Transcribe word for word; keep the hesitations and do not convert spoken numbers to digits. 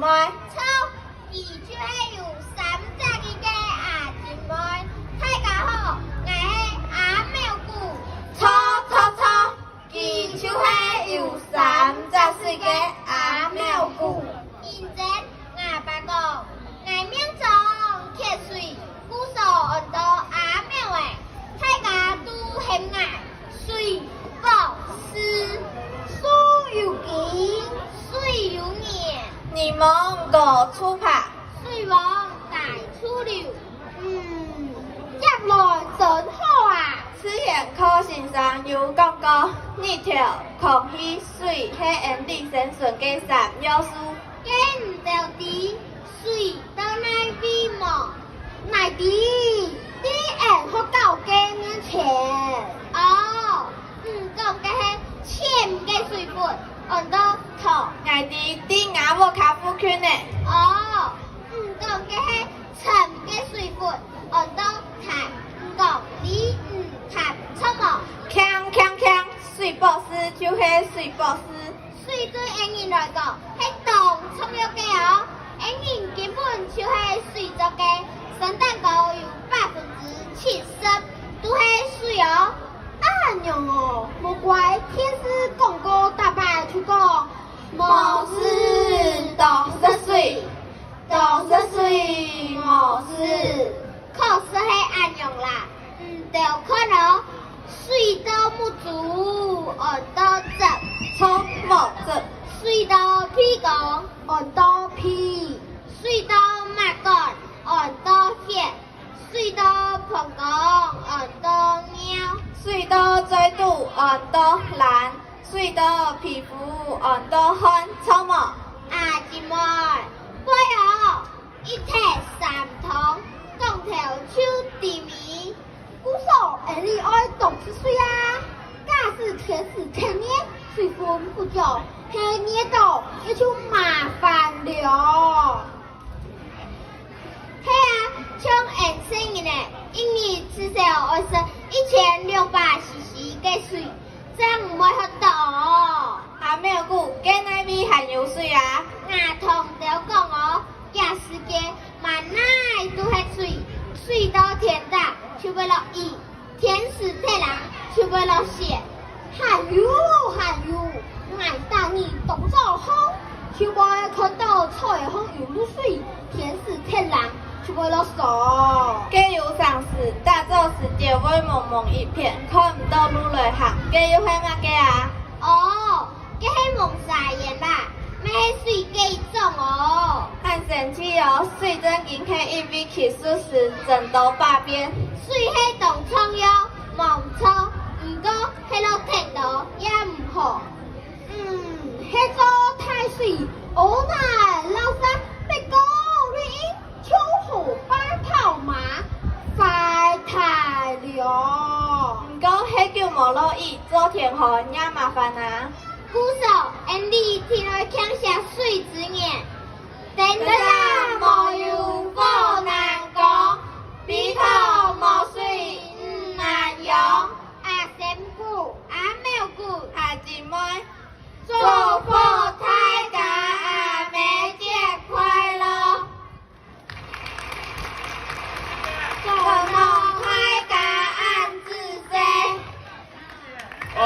錯，佢就係有三隻耳个阿金妹。大家好，𠊎係阿妙姑。錯，錯，錯，佢就係有三隻喙个阿妙姑。認真，吾爸講，𠊎命中缺喙，故所安到阿妙仔。大家都喊𠊎 水博士。樹有根，水有源。你望高處爬，水往低處流。嗯，葉來真好啊！自然課先生有講過，日頭、空氣、水係𫣆俚生存个三要素。該你兜知 水到哪位無？𠊎知，在𫣆學校个面前。哦，你講个係淺个水窟，安到塘。𠊎知，在吾屋下附近呢。哦，你講个係深个水窟，安到潭。毋過，你毋潭，著無？鏘鏘鏘，水博士就係水博士。 水對𫣆人來講係當重要个哦。𫣆人根本就係水做个，生蛋糕有百分之七十都係水哦。恁樣哦，無怪電視廣告逐擺就講，無水多食水，多食水無事。確實係恁樣啦。 你兜看哦，水到目珠，安到汁。著，目汁。水到鼻公，安到鼻。水到脈管，安到血。水到膀胱，安到尿。水到嘴肚，安到瀾。水到皮膚，安到汗，著無？阿金妹，會哦。 一體三通，講頭就知尾。故所𫣆俚愛多食水啊！假使天時忒熱，水分不足，係熱著，該就麻煩了。係啊，像𫣆細人仔，一日至少愛食一千兩百C C个水， 正毋會渴著哦。阿妙姑，該哪位還有水啊？𠊎同你兜講哦，這世界滿哪都係水，水到天大就會落雨，天時忒冷就會落雪。還有，還有，𠊎逐日當早䟘，就會看著菜項有露水，天時忒冷， 就會落雨。該有成時，打早時就會濛濛一片，看毋著路來行，該又係麼个啊？哦，該係濛沙煙啦，乜係水个一種哦。恁神奇哦，水正經係因為吸收時增多百變。水係當重要，無毋著，毋過係落忒多也毋好。 嗯，係做大水，烏泥摎沙，必過綠蔭就好拜跑馬，壞大了。毋過係久無落雨，做天旱也麻煩啊。故所，𫣆俚定愛慶惜水資源。燈塔無油火難光，陂塘無水魚難養。 阿仙姑、阿妙姑、阿姊妹，祝福大家阿姆節快樂！祝福大家恁仔細！哦。